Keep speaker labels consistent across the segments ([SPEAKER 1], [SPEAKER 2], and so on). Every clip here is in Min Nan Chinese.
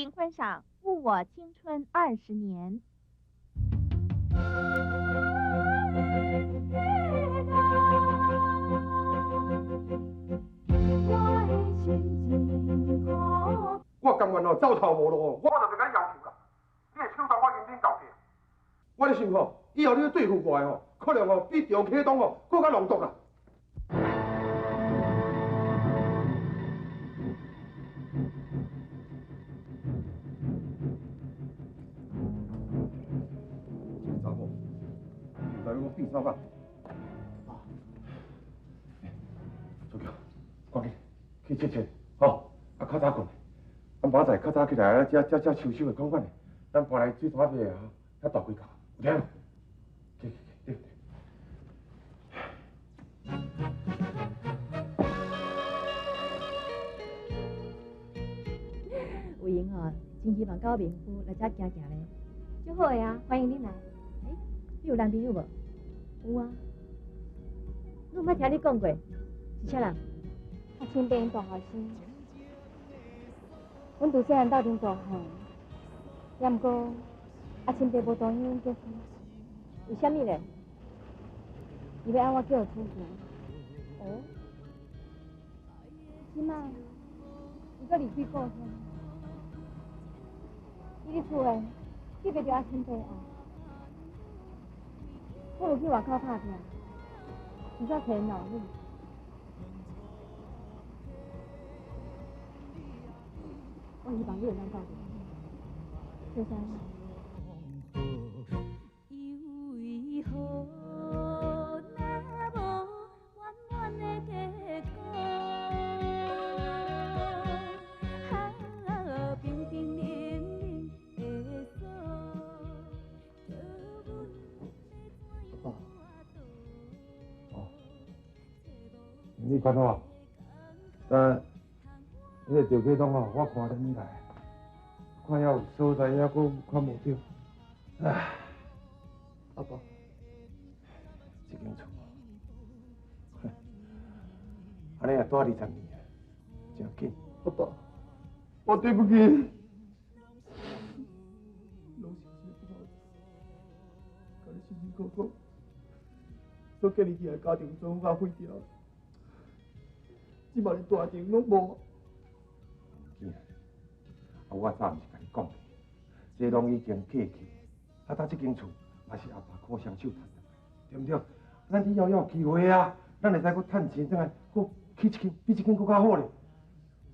[SPEAKER 1] 请观赏《误我青春二十年》。
[SPEAKER 2] 我甘願哦，走投無路哦，我就袂共你要求啦。你的手頭我認真交過，我咧想吼，以後你欲對付我的吼，可能哦比張啟東哦閣較濃毒啦。這个查某，毋知欲閣變啥法。楚橋，趕緊去切切，吼，啊較早睏。咱明仔載較早起來，啊，才才才收收的款款的，咱搬來水山邊啊，遐大幾間，有聽無？去去去，對對。
[SPEAKER 3] 有閒吼，真希望佮我未婚夫來遮行行咧。
[SPEAKER 4] 足好的啊，歡迎恁來。
[SPEAKER 3] 欸，你有男朋友無？
[SPEAKER 4] 有啊。
[SPEAKER 3] 你有捌聽你講過，是啥人？
[SPEAKER 4] 阿親爸𪜶大後生。阮拄細漢鬥陣大漢，也毋過阿親爸無同意阮結婚。
[SPEAKER 3] 為啥物咧？
[SPEAKER 4] 伊欲按我叫予娶權。
[SPEAKER 3] 哦。
[SPEAKER 4] 這馬伊閣離開故鄉，伊佇厝內得袂著阿親爸愛，不如去外口拍拚，至少揣𪜶老母。我希望你會當鬥陣，多謝。
[SPEAKER 2] 阿爸，哦，你看好，但彼个赵启東哦，我看恁來，看遐有所在，抑閣看無著。唉，
[SPEAKER 5] 阿爸，
[SPEAKER 2] 這間厝，按呢也住20年啊，真緊。
[SPEAKER 5] 阿爸，我對不起你，攏是這個不好，共你辛辛苦苦所建立起來的家庭全部毀掉，這馬連大庭攏無。
[SPEAKER 2] 囝，啊，我早毋是共你講過，這攏已經過去，啊，搭這間厝嘛是阿爸苦雙手趁來，對毋對？咱以後猶有機會啊，咱會使閣趁錢轉來，閣起一間比這間閣較好咧。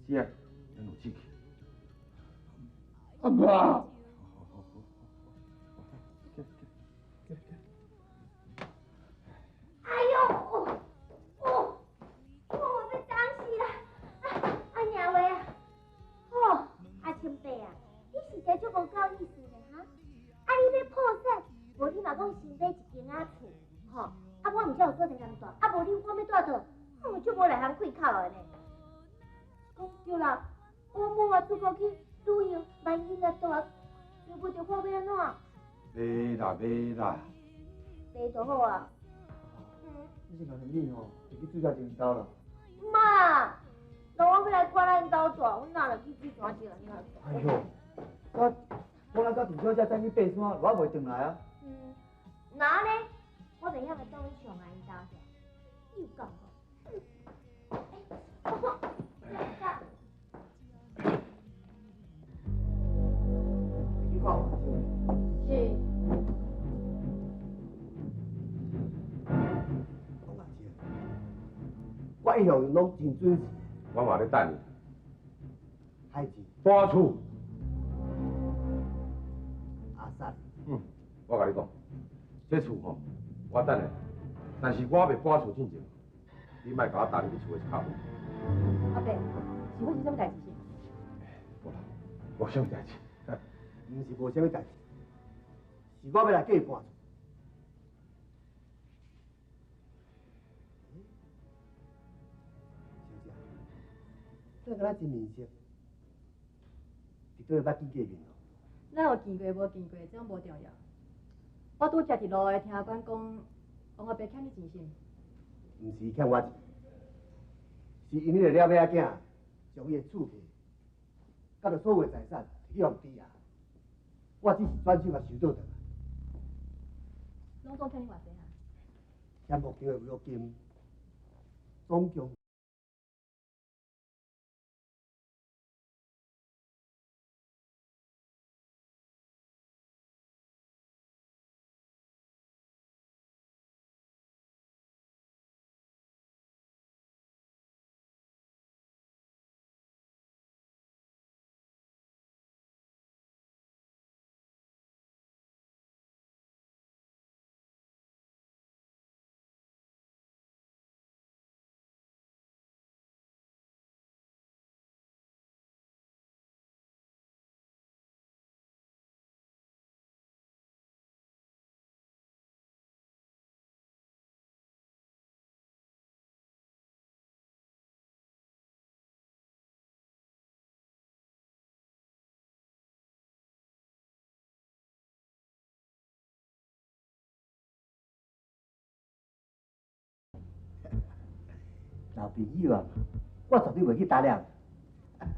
[SPEAKER 2] 是啊，咱有志氣。
[SPEAKER 5] 阿爸。
[SPEAKER 2] 好好好，起起起起。
[SPEAKER 6] 哎喲，哦，哦，我欲凍死啦！啊，阿娘話啊，哦，阿親伯啊，你實在足無夠意思呢哈！啊，你欲破產，無你嘛講先買一間仔厝，吼，啊，我毋才有所在通住，啊，無你我欲蹛佗，嗯，足無內行開口的呢。講對啦，我母啊出國去旅遊，萬一若蹛，找無著我欲按怎？
[SPEAKER 2] 袂啦袂啦，
[SPEAKER 6] 袂就好啊。
[SPEAKER 5] 你是共你吼，會去水山前兜啦。
[SPEAKER 6] 媽，那我欲來看咱𪜶兜住，阮哪會去水山一個人遐住？
[SPEAKER 5] 哎喲，我我咱甲陳小姐等去爬山，我袂轉來啊。
[SPEAKER 6] 嗯，那呢？我袂曉來當去上阿𪜶兜住，你有講無？哎，我看，
[SPEAKER 5] 你去看環境。
[SPEAKER 6] 是。
[SPEAKER 5] 王阿姐，我一向攏真準時。
[SPEAKER 2] 我嘛咧等你。
[SPEAKER 5] 海子。
[SPEAKER 2] 搬厝。
[SPEAKER 5] 阿薩。
[SPEAKER 2] 嗯，我共你講，這厝吼，我等下，但是我袂搬厝進前，你莫共我踏入去厝的一跤步。
[SPEAKER 3] 阿伯，是發生啥物代誌是？
[SPEAKER 2] 無啦，無啥物代誌。
[SPEAKER 5] 毋是無啥物代誌，是我欲來計搬厝。小姐，這敢若真面熟，佇佗位捌見過面哦？
[SPEAKER 3] 咱有見過無見過，這攏無重要。我拄才佇路下聽阿管講，王阿伯欠你錢是毋？
[SPEAKER 5] 毋是欠我錢，是𪜶彼個了尾仔囝將伊的厝契，佮著所有的財產摕
[SPEAKER 7] 你予知啊，我只是转手共收倒转来。
[SPEAKER 3] 拢总欠你偌济啊？
[SPEAKER 7] 欠牧场的违约金，总共。老朋友啊，我绝对袂去打扰。
[SPEAKER 3] 按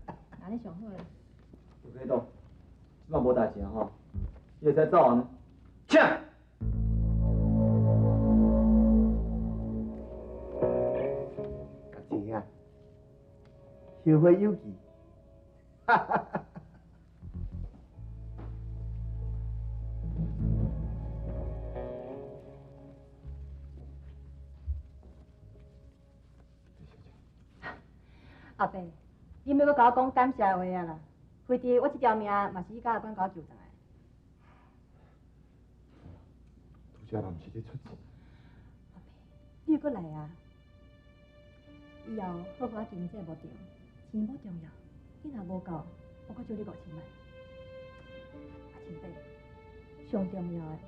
[SPEAKER 3] 呢上好咧。
[SPEAKER 5] 有几多？这摆无代志啊吼，你会使走啊呢？请。
[SPEAKER 7] 甲钱啊，后会有期。哈哈哈。
[SPEAKER 3] 阿伯，你莫阁共我讲感谢的话啊啦！非得我这条命嘛是你佮阿管共我救转来。
[SPEAKER 2] 拄才若毋是你出钱。
[SPEAKER 3] 阿伯，你又阁来啊！以后好好经营这个牧场，钱无重要，你若无够，我阁借你5000万。阿清伯，上重要的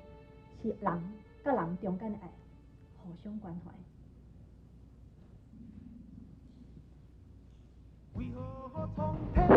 [SPEAKER 3] 是人佮人中间的爱，互相关怀。
[SPEAKER 8] 为何苍天？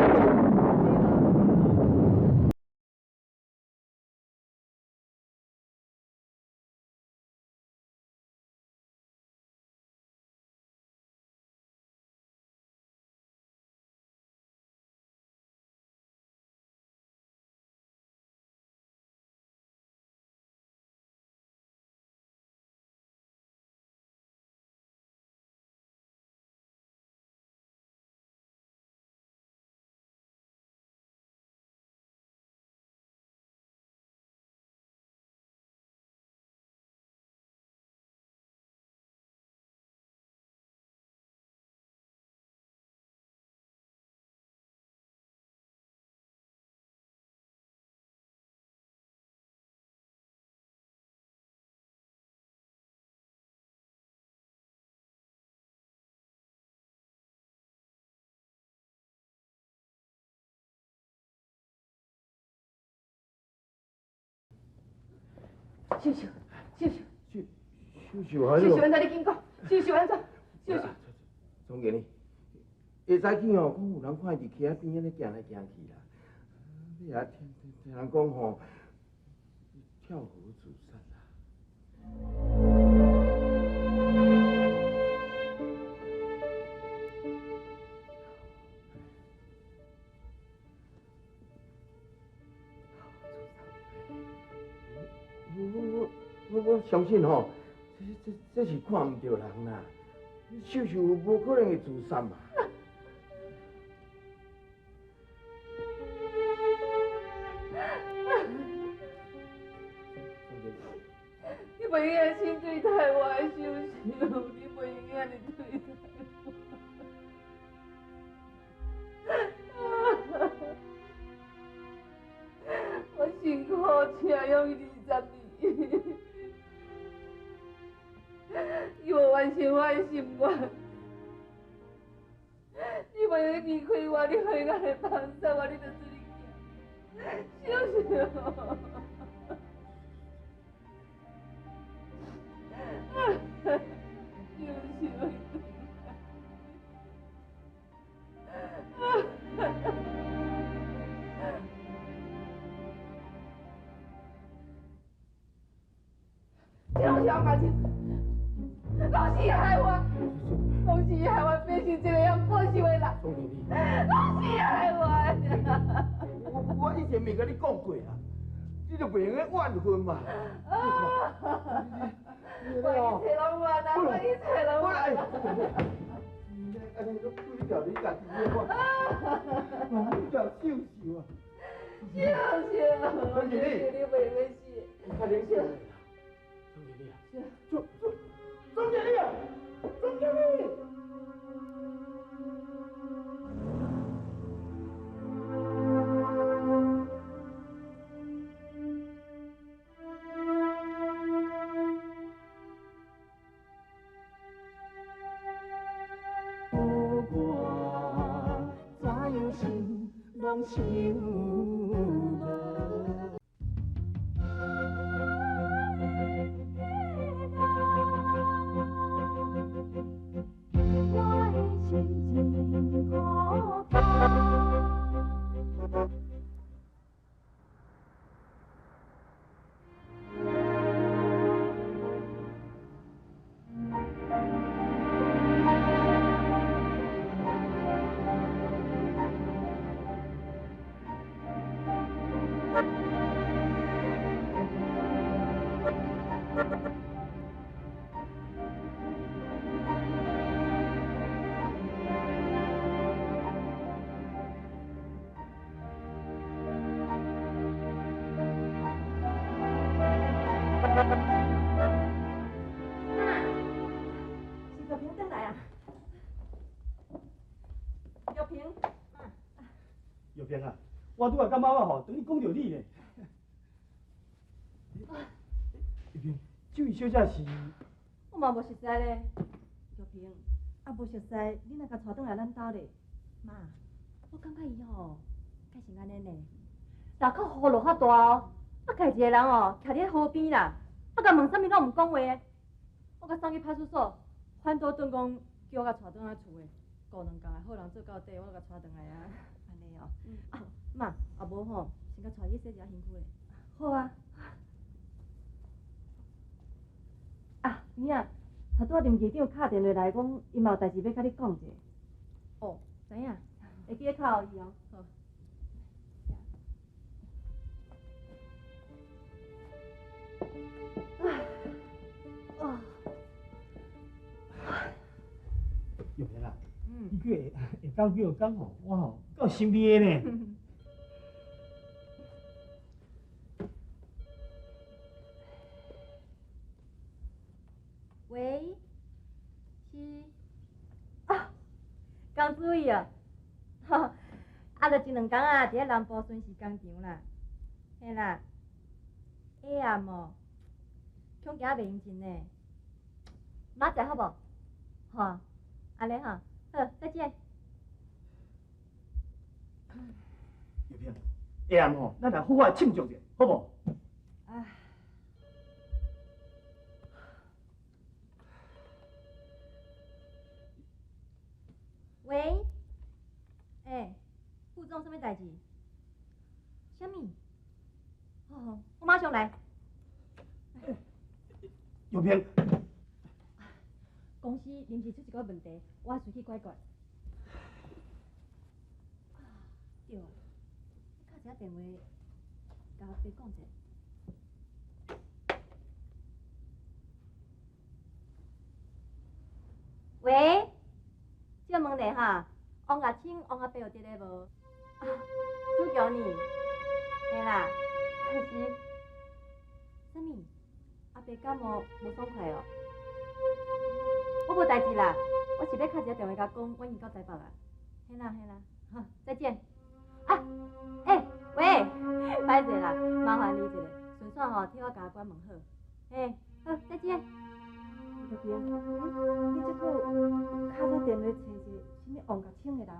[SPEAKER 4] 秀秀，秀秀，
[SPEAKER 2] 秀秀，秀
[SPEAKER 4] 秀，安怎你紧讲？秀秀按怎？秀秀，
[SPEAKER 2] 总经理，下早起哦，讲有人看伊伫溪仔边仔咧行来行去啦。你也听听人讲吼，跳河自杀啦。我相信吼，这是看毋著人啦。秀秀无可能会自杀嘛。
[SPEAKER 4] 你袂用按呢对待我的秀秀，你袂用按呢对待我。我辛苦请养伊20年。伊无完成我的心愿，你袂用离开我，你予伊按呢放杀我，你就出去行，秀秀。秀秀。这拢是我家己。拢是害我，拢是害我变成这个样报仇的人，拢是害我。
[SPEAKER 2] 我
[SPEAKER 7] 前面共你講過啊，你就袂用得怨恨嘛。
[SPEAKER 4] 我一切攏怨啊，我一切攏怨。
[SPEAKER 7] 按呢攏規條你家己的我，我叫秀秀啊。
[SPEAKER 4] 秀秀，
[SPEAKER 7] 總經理，
[SPEAKER 4] 你袂用得死。
[SPEAKER 7] 你較冷靜。總經理啊，總經理啊，總經理。
[SPEAKER 8] 拢想无。我的心真孤单。
[SPEAKER 5] 我拄仔感覺我吼，等於講著你呢。玉萍，這位小姐是？
[SPEAKER 3] 我嘛無熟似咧。玉萍，啊無熟似，你若共帶轉來咱兜咧？媽，我感覺伊吼，敢是按呢呢？內口雨落較大哦，啊，家一個人哦，徛佇河邊啦，啊，共問啥物攏毋講話的。我共送去派出所，反倒轉講叫我共帶轉來厝的，顧兩工的好人做到底，我就共帶轉來啊。按呢哦。啊，媽，啊無吼，先共帶去洗一下身軀咧。好啊。啊，娘啊，頭拄仔林市長敲電話來講，伊嘛有代誌欲共你講者。哦，知影，會記得敲予伊哦。好。啊。
[SPEAKER 5] 玉萍啊，你叫下下晝叫我講吼，我吼夠心意的呢。
[SPEAKER 3] 喂，是啊，江主委哦，吼，啊，就前兩工啊，佇咧南部巡視工場啦，嘿啦，下暗哦，恐驚袂用盡呢，明仔載好無？吼，按呢吼，好，再見。
[SPEAKER 5] 玉萍，下暗吼，咱來好好來慶祝者，好無？
[SPEAKER 3] 啊。喂，欸，副總，啥物代誌？啥物？哦，我馬上來。
[SPEAKER 5] 玉萍，
[SPEAKER 3] 公司臨時出一個問題，我隨去解決。對啊，你敲一下電話，共阿伯講者。喂，借問咧哈，王阿清、王阿伯有佇咧無？啊，主強呢？嘿啦，是。啥物？阿伯感冒無爽快哦。我無代誌啦，我是欲敲一下電話共講，我已經到台北啊。嘿啦嘿啦，好，再見。啊，欸，喂，歹勢啦，麻煩你一下，順紲吼替我共阿關問好。嘿，好，再見。玉萍，你這久敲這電話揣一個啥物王甲清的人，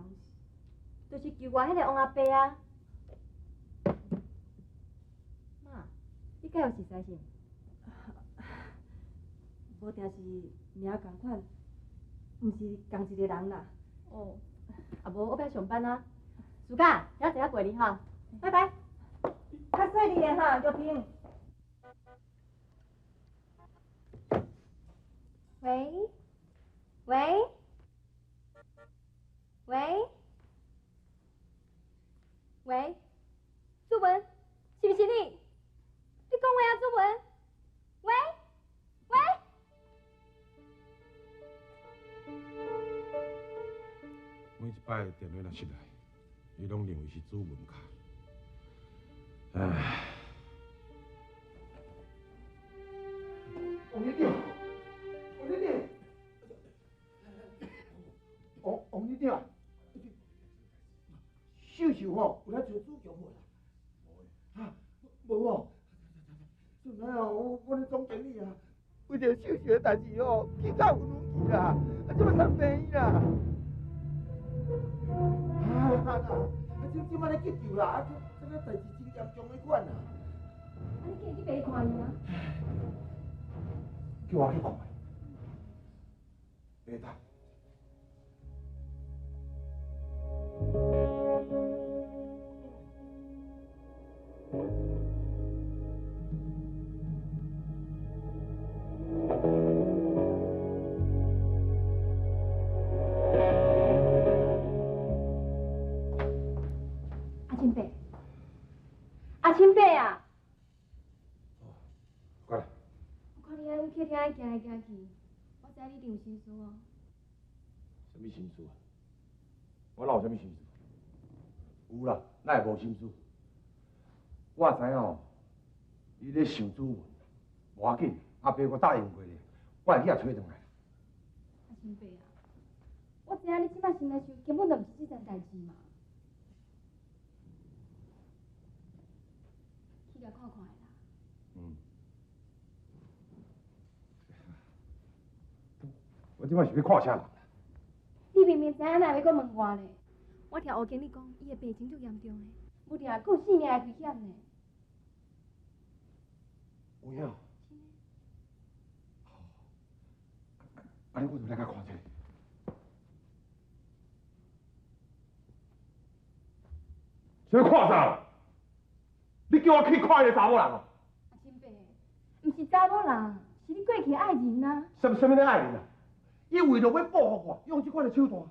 [SPEAKER 3] 就是救我彼個王阿伯啊。媽，你敢有熟似是？無定是名仝款，毋是仝一個人啦。哦，啊無，我欲上班啊。暑假，明仔載仔過嚟吼，拜拜。較細膩的哈，玉萍。
[SPEAKER 1] 喂，喂，喂，喂，素文，
[SPEAKER 2] 摆电话若是来，伊拢认为是主文卡。唉。
[SPEAKER 5] 王院长，王院长，王院长，秀秀吼有来找主强无啦？哈，无哦。怎啊？我咧总经理啊，为著秀秀的代志吼，去到云林去啦，啊，这马送病院啦。啊啦，啊，这马咧急救啦，啊，这个代志真严重的款啊。
[SPEAKER 3] 啊，你今日去白看伊啊？
[SPEAKER 2] 叫我去看，袂当。
[SPEAKER 3] 阿金伯，阿金伯啊！
[SPEAKER 2] 过来。
[SPEAKER 1] 我看你喺阮客厅行来行去，我知你一定有心事哦。
[SPEAKER 2] 啥物心事啊？我哪有啥物心事？有啦，哪会无心事？我知影哦，你咧想主文，无要紧，阿伯我答应过你，我会去共揣转来。
[SPEAKER 1] 阿新伯啊，我知影你这摆心内想根本就毋是这层代志嘛。去共看看啦。
[SPEAKER 2] 嗯。我这摆是欲看啥人？
[SPEAKER 1] 你明明知影，哪会阁问我咧？我听吴经理讲，伊的病情足严重的，无定阁有性命的危险呢。
[SPEAKER 2] 有影？按呢我就来共看一下。啥看啥？你叫我去看彼个查某人哦？
[SPEAKER 1] 阿金伯，毋是查某人，是你过去的爱人啊。
[SPEAKER 2] 啥物咧爱人啊？伊为著欲报复我，用这款的手段。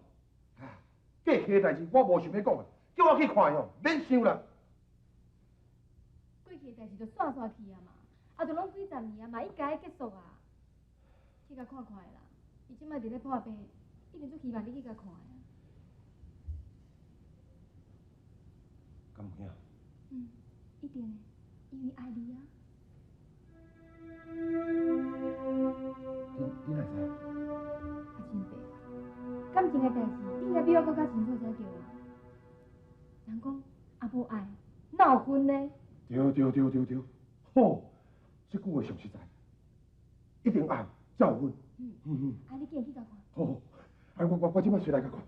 [SPEAKER 2] 过去的代志我无想欲讲啊，叫我去看伊哦，免想啦。
[SPEAKER 1] 过去的代志就煞煞去啊嘛，啊，就拢几十年啊嘛，应该结束啊。去共看看的啦，伊这摆伫咧破病，一定足希望你去共看的。
[SPEAKER 2] 敢有影？
[SPEAKER 1] 嗯，一定的，因为爱你啊。
[SPEAKER 2] 你哪知？
[SPEAKER 1] 阿金伯，感情的代志，你应该比我阁较清楚才对啊。人讲啊，无爱，哪有分呢？
[SPEAKER 2] 对对对对对，吼，这句话上实在，一定爱才有分。
[SPEAKER 1] 嗯嗯嗯。啊，你紧去共看。
[SPEAKER 2] 好，啊，我这摆随来共看。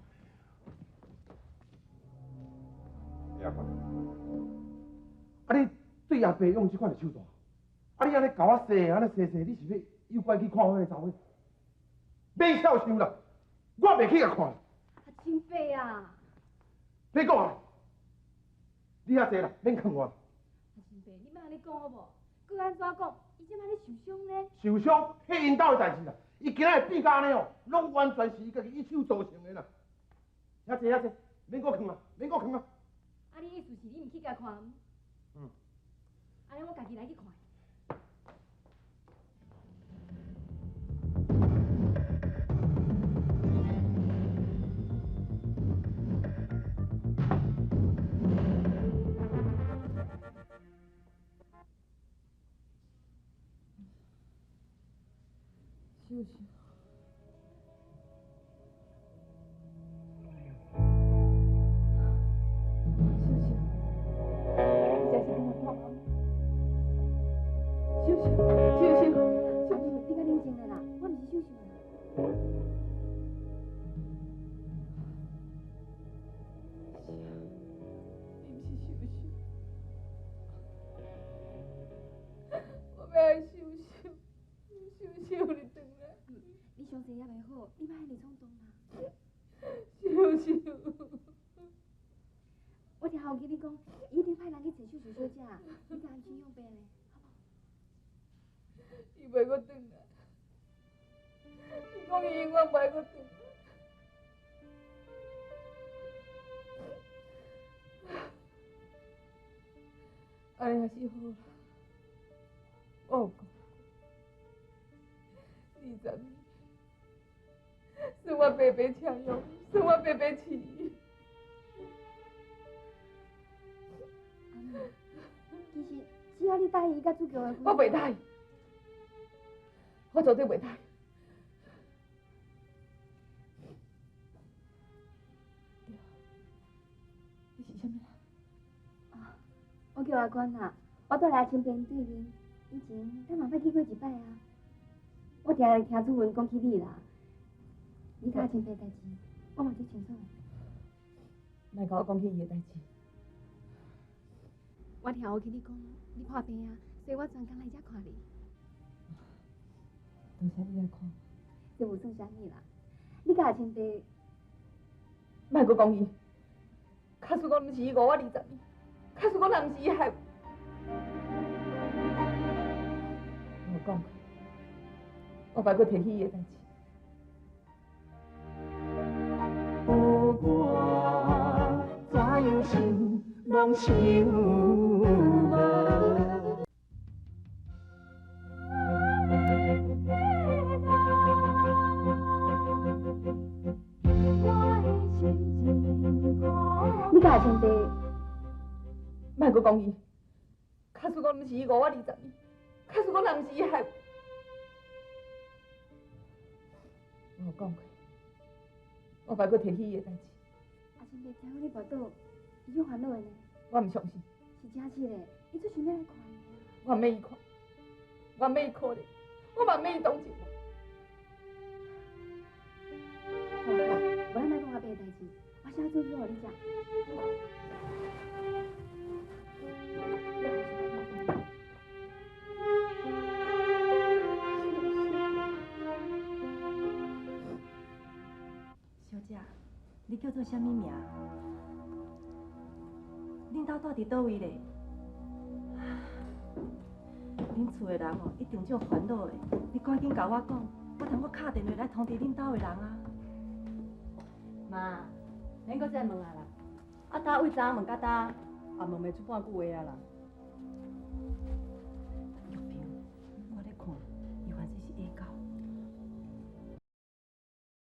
[SPEAKER 2] 阿伯，啊，你对阿伯用这款的手段，啊，你按呢共我说，按呢说说，你是欲诱拐去看彼个查某？免痟想啦，我袂去共看。
[SPEAKER 1] 阿金伯啊！
[SPEAKER 2] 别讲啊，你遐济啦，免劝我。
[SPEAKER 1] 阿金伯，你莫按呢讲好无？阁按怎讲？伊这摆咧受伤呢。
[SPEAKER 2] 受伤，彼𪜶兜的代志啦。伊今仔日变甲按呢哦，拢完全是伊家己一手造成的啦。遐济遐济，免阁劝啊，免阁劝啊。
[SPEAKER 1] 啊，你意思是你毋去共看？
[SPEAKER 2] 嗯。
[SPEAKER 1] 按呢，我家己来去看。
[SPEAKER 4] 秀秀，秀秀，你这是跟我看吗？秀秀，秀秀，秀
[SPEAKER 1] 秀，你较冷静咧啦，我毋是秀秀啦。
[SPEAKER 4] 是啊，你毋是秀秀，我欲爱秀秀，秀秀你转来。
[SPEAKER 1] 你伤势犹袂好，你莫遐尔冲动啦。
[SPEAKER 4] 秀秀，
[SPEAKER 1] 我听后经理讲，伊一定派人去找秀秀小姐，你较安心养病咧，好无？
[SPEAKER 4] 伊袂阁转来，伊讲伊永远袂阁转来。按呢也是好啦，我有讲过，20年，算我白白请用，算我白白饲伊。
[SPEAKER 1] 要你答應伊佮主強的。
[SPEAKER 4] 我袂答應，我絕對袂答應。對，你是啥物人？
[SPEAKER 1] 啊，我叫阿娟啦，我住佇阿清伯對面，以前咱嘛捌去過一擺啊。我定定聽主文講起你啦，你佮阿清伯代誌，我嘛足清楚。
[SPEAKER 4] 莫共我講起伊的代誌。
[SPEAKER 1] 我聽有聽你講，你破病啊，所以我專工來遮看你。
[SPEAKER 4] 多謝你來看我。
[SPEAKER 1] 這無算啥物啦，你佮阿清伯，
[SPEAKER 4] 莫閣講伊，假使講毋是伊誤我20年，假使講若毋是伊害我，我講過，我袂閣提起伊的代誌。
[SPEAKER 8] 予我怎樣想，攏想無。
[SPEAKER 1] 你佮阿清伯，
[SPEAKER 4] 莫閣講伊，假使講毋是伊誤我20年，假使講若毋是伊害我，我有講過，我袂閣提起伊的代誌。
[SPEAKER 1] 阿清伯聽講你跋倒，伊足煩惱的呢。
[SPEAKER 4] 我毋相信。
[SPEAKER 1] 是真實的，伊足想欲來看你。
[SPEAKER 4] 我毋免伊看，我毋免伊可憐，我嘛毋免伊同情我。
[SPEAKER 1] 好好，無咱莫講阿伯的代誌，我先煮予你食。
[SPEAKER 3] 小姐，你叫做啥物名？恁兜住佇佗位咧？恁厝的人哦，一定足煩惱的。你趕緊共我講，我通閣敲電話來通知恁兜的人啊。
[SPEAKER 9] 媽，免閣再問啊啦！啊，早為昨問到今，也問袂出半句話啊啦。